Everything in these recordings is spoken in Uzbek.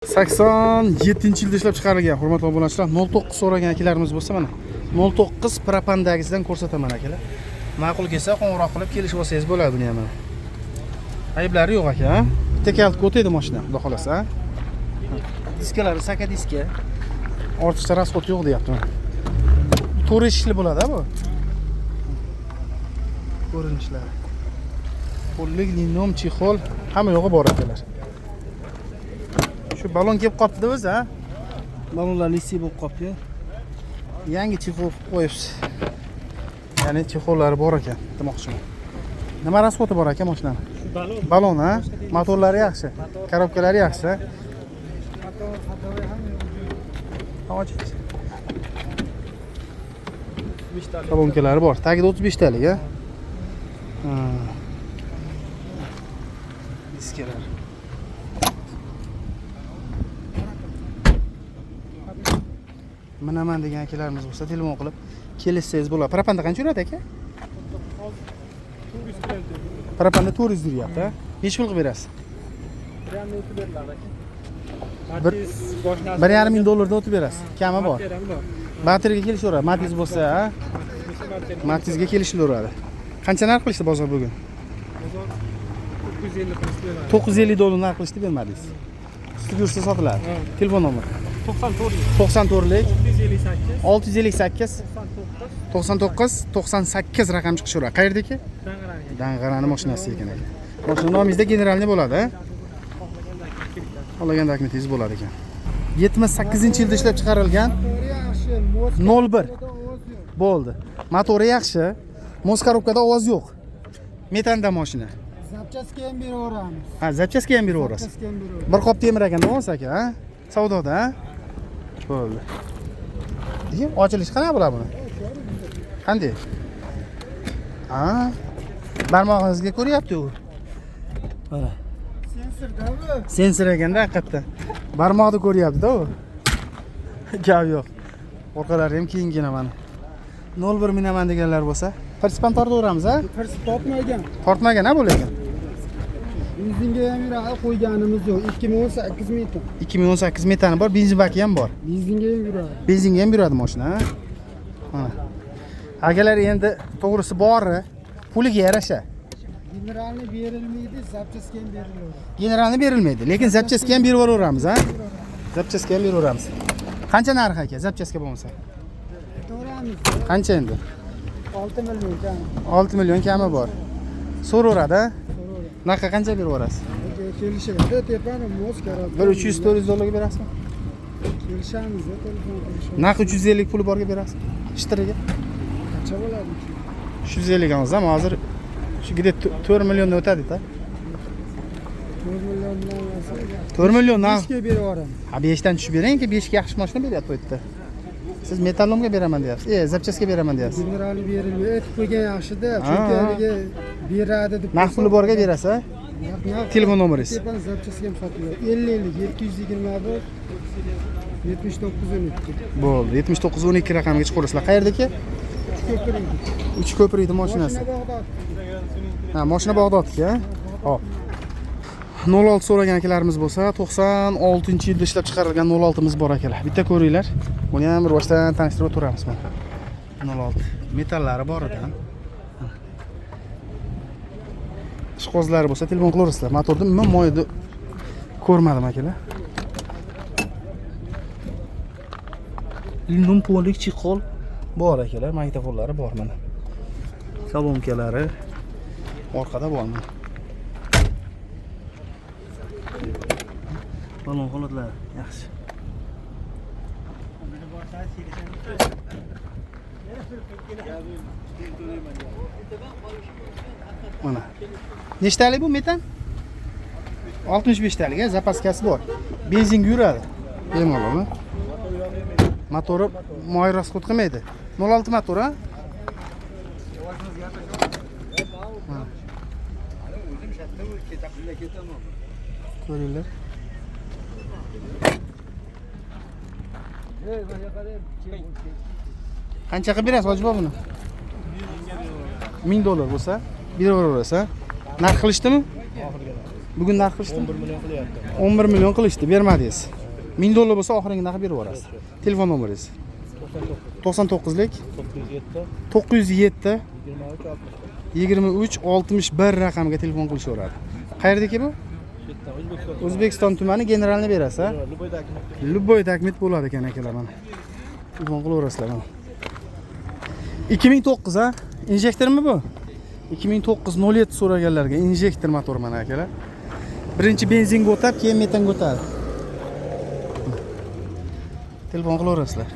87-yilda ishlab chiqarilgan, hurmatli obunachilar. 09 so'ragan akalarimiz bo'lsa, mana 09 propandagisidan ko'rsataman, akalar. Ma'qul kelsa, qo'ng'iroq qilib kelishib olsangiz bo'ladi buni ham mana. Ayblari yo'q, aka, ha? Bitta kalitga o'taydi mashina, xudo xolasa. Diskalari saka diska. Ortiqcha расход yo'q deyapti mana. To'rt eshikli bo'ladi bu. Ko'rinishlari. Pullik, linom, чехол, hamma yo'g'i bor, akalar. Shu balon kelib qolibdi o'zi, ha? Balonlar лысый bo'lib qolibdi. Yangi чехол qo'yibsiz. Ya'ni чехол lari bor ekan, demoqchiman. Nima расход i bor aka mashinani? Balon. Balon, ha? Motorlari yaxshi. Коробка lari yaxshi. Motor, ходовой hamma. Och. Kolonkalari bor. Tagida 35 talik, ha? Ha. Diskalar. Minaman degan akalarimiz bo'lsa, telefon qilib kelishsangiz bo'ladi. Propanda qancha yuradi, aka? Propanda 400 yuryapti, ha? Nechi pul qilib berasiz? Prям o'tib beriladi, aka. Bir- Matiz boshlasi. 1,5 ming dollarda o'tib berasiz. Kami bor. Matiz ham bor. Batteriga kelishaveradi. Matiz bo'lsa, ha? Matiz bo'lsa, Matiz. Matizga kelishilaveradi. Qancha narx qilishdi bozor bugun? Bozor 950 qilib beradi. 950 dollar narx qilishdi, bermadingiz. Ustiga ursa sotiladi. Ha. Telefon nomer 94 94lik 658 658 99 99 98 raqam chiqishaveradi. Qayerdaki? Dang'arani. Dang'arani mashinasi ekan, aka. Mashina nomingizda generalniy bo'ladi, ha? Xohlagan dokumentingiz bo'ladi ekan. 78-yilda ishlab chiqarilgan. Motori yaxshi, мост 01 ovoz yo'q. Bo'ldi. Motori yaxshi. Мост коробка da ovoz yo'q. Metanda mashina. Запчастка ham beraveramiz. Ha, запчастка ham beraverasiz. Запчастка ham beraveramiz. Bir qop temir ekan, to'g'risi, aka, ha? Savdoda, ha? Bo'ldi. Deyim, ochilishi qanaqa bo'ladi buni? Qanday? Ha? Barmog'ingizga ko'ryapti u. Mana. Sensorda bu. Sensor ekanda haqiqatda. Barmoqni ko'ryapti-da u. Gap yo'q. Orqalari ham keyingina mana. 01 minaman deganlar bo'lsa, Pritsepdan tortaveramiz, ha? Prinsip topmagan. Tortmagan, ha, bu lekin. Benzinga ham yuradi, qo'yganimiz yo'q. 2018 metan. 2018 metani bor, benzin baki ham bor. Benzinga ham yuradi. Benzinga ham yuradi mashina, ha? Mana. Akalar, endi to'g'risi bori puliga yarasha. Generalni berilmaydi, запчастка ham berilaveradi. Generalni berilmaydi, lekin запчастка ham berib yuboraveramiz, ha? Запчастка ham beraveramiz. Qancha narx, aka, запчастка bo'lmasa? To'g'ramiz. Qancha endi? 6 million kam. 6 million kami bor. So'raveradi, ha? Narxi qancha berib yuborasiz? Kelishadi, tepani мост коробка. Bir 300 400 dollarga berasizmi? Kelishamiz, telefon qilishamiz. Narxi 350 puli borga berasizmi? Ishtiriga. Qancha bo'ladi? 350 olsam hozir shu где-то 4 milliondan o'tadi-da. 4 milliondan olsa, 4 million narx. 5 ga berib yuboraman. Ha, 5 dan tushib beringki, 5 ga yaxshi mashina beryapti bu yerda. Siz металлолом ga beraman deyapsiz. Запчастка beraman deyapsiz. Generalni berilmaydi, aytib qo'ygan yaxshida, chunki Ha, ha. haligi beradi deb. Naqd puli borga berasiz, ha? Naqd. Telefon nomeringiz? Tepani запчастка ham sotiladi. 50 50 721 79 12. Bo'ldi. 79 12 raqamiga chiqarasizlar. Qayerdaki? Ko'prik. Uch ko'prikni mashinasi. Mashina Bag'dod. Ha, mashina Bag'dodniki, ha? Hop. 06 so'ragan akalarimiz bo'lsa, 96-yilda ishlab chiqarilgan 06 miz bor, akalar. Bitta ko'ringlar. Buni ham bir boshdan tanishtirib o'tiramiz mana. 06 metallari bor ekan. Ishqibozlari bo'lsa, telefon qilaverasizlar. Motorni umuman moyni ko'rmadim, akalar. Lindon polik чехол bor, akalar, magnitofonlari bor mana. Kolonkalari orqada bor mana. Balon holatlari yaxshi. Mana. Nechtalik bu metan? 65 talik, ha, запаска si bor. Benzinga yuradi. Bemalol, ha? Motori moy расход qilmaydi. 06 motor, ha? Mana. Ko'ringlar. Qancha qilib berasiz, hoji bobo, buni? 1000 dollar bo'lsa, beraverasiz, ha? Narx qilishdimi? Bugun narx qilishdi? 11 million qilyapti. 11 million qilishdi, bermadingiz. 1000 dollar bo'lsa oxirgi narxi berib yuborasiz. Telefon nomeringiz? 99 99lik 907 907 23 61. 23 61 raqamiga telefon qilishaveradi. Qayerdaki bu? Chetdan O'zbekiston. O'zbekiston tumani generalni berasiz, ha? Любой документ. Любой документ bo'ladi ekan akalar mana. Telefon qilaverasizlar mana. 2009 ha? Injektormi bu? 2009 07 so'raganlarga injektor motor mana akalar. Birinchi benzinga o'tab, keyin metanga o'tadi. Telefon qilaverasizlar.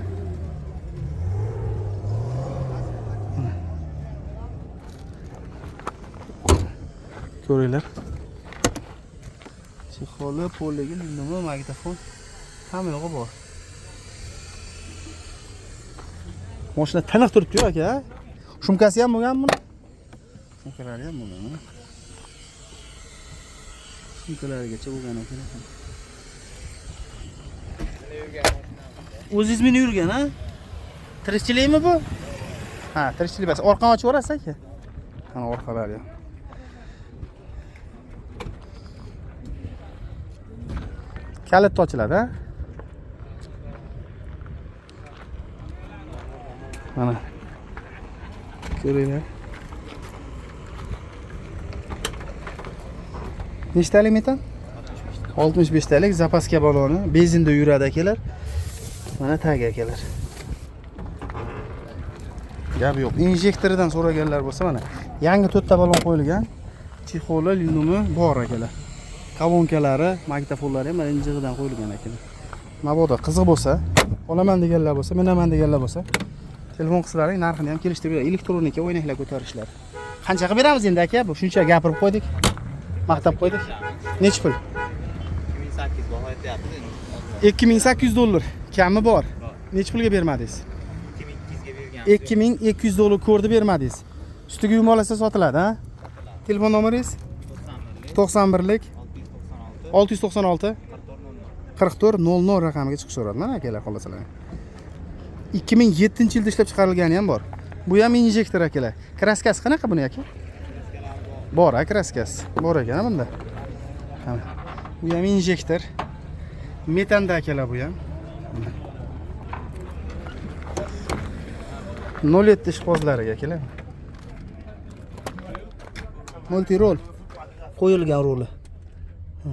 Ko'ringlar. Чехол i, poligi, nima, magnitofon hamma yog'i bor. Mashina tiniq turibdi-yu aka. Шумка si ham bo'lganmi buni? Шумка lari ham bo'lgan. Шумка larigacha bo'lgan ekan. O'zingiz minib yurgan, ha? Tirikchilikmi bu? Ha, tirikchilik bas. Orqani ochib yuborasiz aka. Mana orqalari ham. Kalit ochiladi, ha? Mana. Ko'ringlar. Nechtalik metan? 65 talik запаска baloni, benzinda yuradi akalar. Mana tagi akalar. Gap yo'q. Injektoridan so'raganlar bo'lsa mana yangi to'rtta balon qo'yilgan. Чехол i, linumi bor akalar. Kolonkalari, magnitofonlari ham mana injig'idan qo'yilgan akalar. Mabodo qiziq bo'lsa, olaman deganlar bo'lsa, minaman deganlar bo'lsa, telefon qilsalaring narxini ham kelishtirib beradi. Elektronika o'ynaklar ko'tarishlar. Qancha qilib beramiz endi aka? Bu shuncha gapirib qo'ydik. Maqtab qo'ydik. Nechi pul? 2800 baho aytyapmiz endi. 2800 dollar. Kami bor. Nechi pulga bermadingiz? 2200 ga bergan. 2200 dollar ko'rdi bermadingiz. Ustiga yumalasa sotiladi, ha? Telefon nomeringiz? 91 91lik 696 696 44 00. 44 00 raqamiga chiqishaveradi mana akalar xohlasalar. 2007 yilda ishlab chiqarilgani ham bor. Bu ham injektor akalar. Краска si qanaqa buni aka? Bor, ha, краска si. Bor ekan bunda. Mana. Bu ham injektor. Metanda akalar bu ham. 07 ishqibozlariga akalar. Multirol qo'yilgan roli. Ha.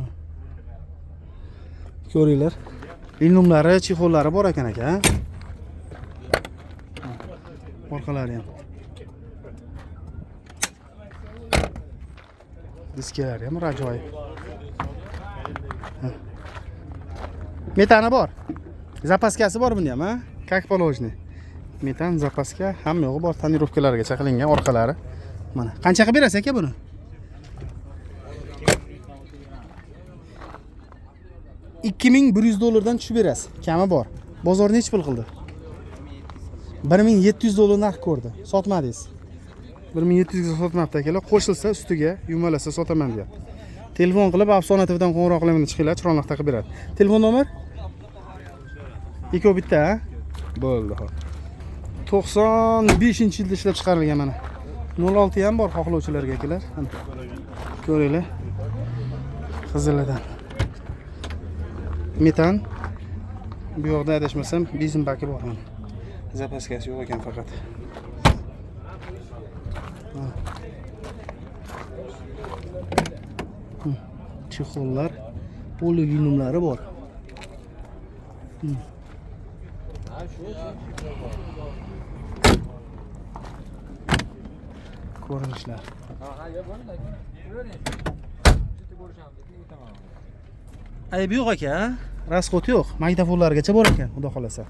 Ko'ringlar. Linumlari, чехол lari bor ekan aka, ha? Orqalari ham. Diskalari ham ajoyib. Ha. Metani bor. Запаска si bor buni ham, ha? Как положено. Metan, запаска, hamma yo'g'i bor. Тонировка largacha qilingan orqalari. Mana. Qancha qilib berasiz aka buni? 2100 dollardan tushib berasiz. Kami bor. Bozor nechi pul qildi? 1700 dollar narx ko'rdi. Sotmadingiz. 1700 ga sotmabdi akalar. Qo'shilsa ustiga yumalasa sotaman deyapti. Telefon qilib Afsona TVdan qo'ng'iroq qilaman deb chiqinglar, chiroyli narxda qilib beradi. Telefon nomer? Ikkov bitta, ha? Bo'ldi, hop. 95-yilda ishlab chiqarilgan mana. 06 ham bor xohlovchilarga akalar. Mana. Ko'ringlar. Qizilidan. Metan. Bu yoqda adashmasam benzin baki bor mana. Запаска si yo'q ekan faqat. Mana. Чехол lar, polilinumlari bor. Ko'rinishlar. Aybi yo'q aka, ha? Расход yo'q. Magnitofonlargacha bor ekan, xudo xolasa.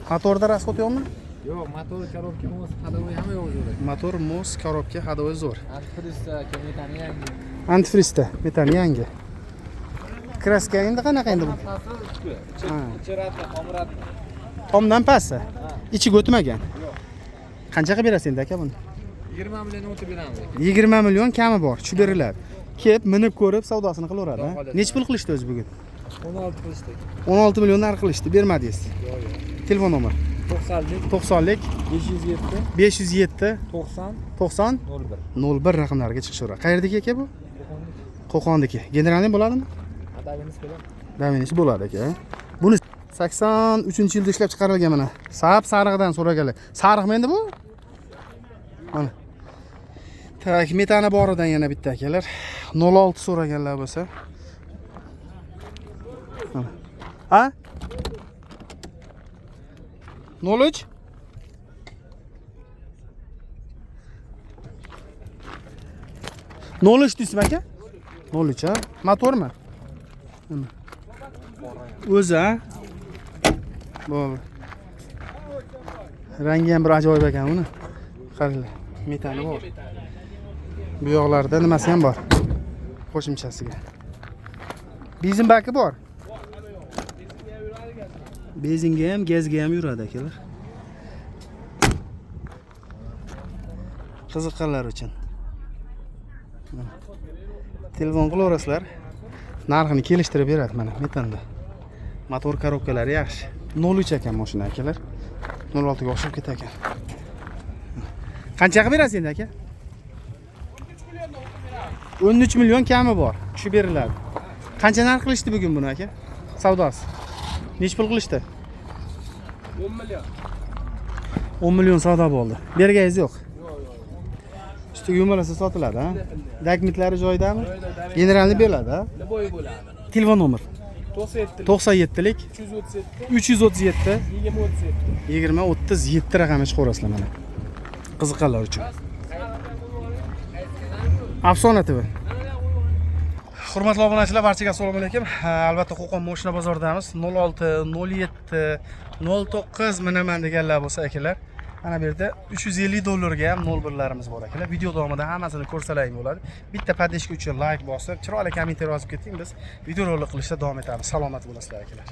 Motorda расход yo'qmi? Yo'q, motor, коробка, мост, ходовой hamma yo'q zo'r. Motor, мост, коробка, ходовой zo'r. Антифриз da, metani yangi. Антифриз da, metan yangi. Краска endi qanaqa endi bu? Hammasi ichki. Ha. Ichi radda, tom radda. Tomdan pasti. Ichiga o'tmagan. Qancha qilib berasiz endi aka buni? 20 million o'tib beramiz. 20 million kami bor, tushib beriladi. Kelib minib ko'rib savdosini qilaveradi. Xudo Ha? xohlasa. Nechi pul qilishdi o'zi bugun? 16 qilishdik. 16 million narx qilishdi, bermadingiz. Yo'q, yo'q. Telefon nomer 90lik 90lik 507 507 90 90 01. 01 raqamlariga chiqishaveradi. Qayerdagi aka bu? Qo'qonlik. Qo'qonniki. Generalniy bo'ladimi? Adabimiz bilan. Daminisi bo'ladi aka. Buni 83-yilda ishlab chiqarilgan mana. Sap sarig'idan so'raganlar. Sariqmi endi bu? Mana. Так, metani boridan yana bitta akalar. 06 so'raganlar bo'lsa. Mana. A? 03? 03 deysizmi aka? 03 ha? Motormi? Mana. O'zi ha? Bo'ldi. Rangi ham bir ajoyib ekan uni. Qaranglar, metani bor. Bu yoqlarda nimasi ham bor. Qo'shimchasiga. Benzin baki bor. Benzinga ham, gazga ham yuradi akalar. Qiziqqanlar uchun. Mana. Telefon qilaverasizlar. Narxini kelishtirib beradi mana metanda. Motor korobkalari yaxshi. 03 ekan mashina akalar. 06 ga o'xshab ketar ekan. Qancha qilib berasiz endi aka? 13 million kami bor. Tushib beriladi. Qancha narx qilishdi bugun buni aka? Savdosi. Necha pul qilishdi? 10 million. 10 million savdo bo'ldi. Berganingiz yo'q. Ustiga yumalasa sotiladi, ha? Dokumentlari joyidami? Generalni beradi, ha? Liboy bo'ladi. Telefon nomer 97 97lik 337 337 20 37. 20 37 raqamga chiqaverasizlar mana. Qiziqqanlar uchun. Afsona TV. Hurmatli obunachilar, barchaga assalomu alaykum. Ha, albatta Qo'qon moshina bozoridamiz. 06 07 09 minaman deganlar bo'lsa akalar. Mana bu yerda 350 dollarga ham 01 larimiz bor akalar. Video davomida hammasini ko'rsalaring bo'ladi. Bitta поддержка uchun like bosib, chiroyli kommentariy yozib keting. Biz video rolik qilishda davom etamiz. Salomat bo'lasizlar akalar.